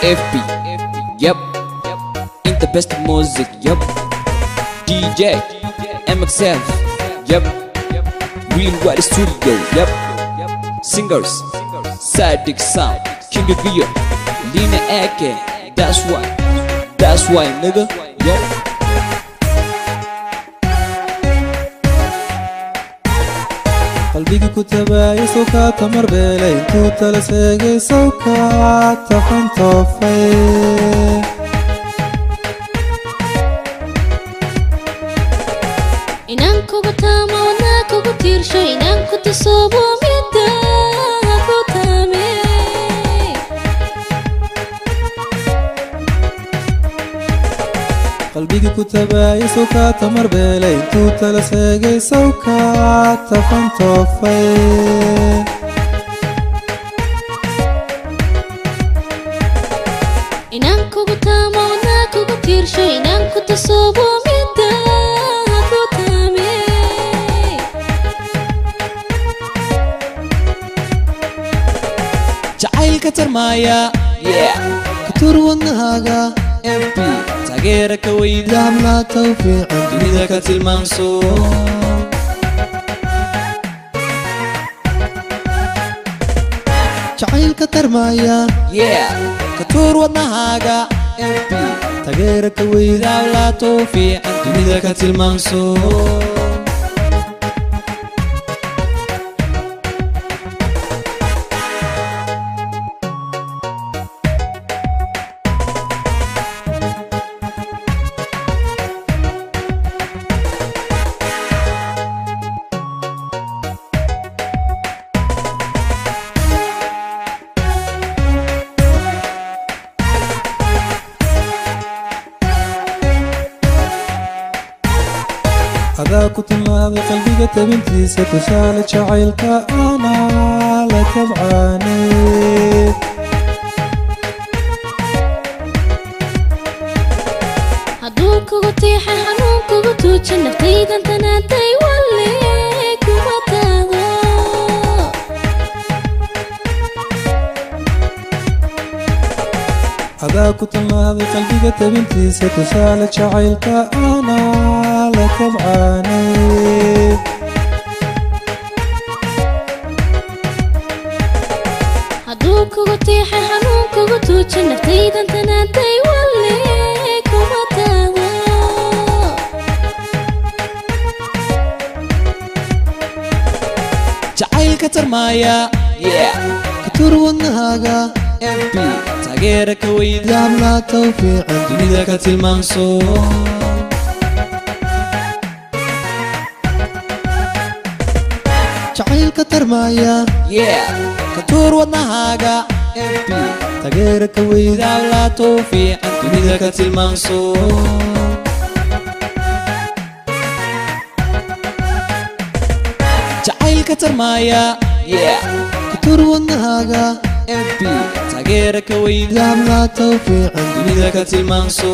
FB, yep. In the best music, yep. DJ MXF, yep. Real World Studio, yep. Singers, Sadik Sound, King of Gear, Lina Ake, that's why, nigga, yep. Qalbigii ku tabaayay sawkaa tamar beelay, intuu tala seegay sawkaa tafan toofay. Inaan kugu taamo, wadnaa kugu tiirsho, inaan ku tasoobo midda ku taame. Qalbigii ku tabaayay sawkaa tamar beelay, intuu tala seegay sawkaa tafan toofay. Inaan kugu taamo, wadnaa kugu tiirsho, inaan ku tasoobo midda ku taame. Jacaylka tarmaaya, yeah. Katur wadnahaaga. FB, taageera ka weyda. Yaabla tawfiican. Dunida ka tilmaamso. Jacaylka tarmaaya. Yeah, ka tuur wadnahaaga. FB, taageera ka weyda. Yaabla tawfiican, dunida ka tilmaamso. Adaa ku tilmaamay qalbiga tabintiisa, tusaale jacaylka anaa la tabcaanay. Hadduu kugu tiixay xanuun kugu tuuja, naftaydan tanaantay walle kuma taado. Adaa ku tilmaamay qalbiga tabintiisa, tusaale jacaylka anaa la tabcaanay. Hadduu kugu tiixay xanuun kugu tuuja, naftaydan tanaantay walle kuma taado. Jacaylka tarmaaya, yeah. Katur wadnahaaga. FB, taageera ka weyda. Yaabla tawfiican. Dunida ka tilmaamso. Jacaylka tarmaaya. Yeah, ka tuur wadnahaaga. FB, taageera ka weyda. Yaabla tawfiican, dunida ka tilmaamso. Jacaylka tarmaaya, yeah. Katur wadnahaaga. FB, taageera ka weyda. Yaabla tawfiican. Dunida ka tilmaamso.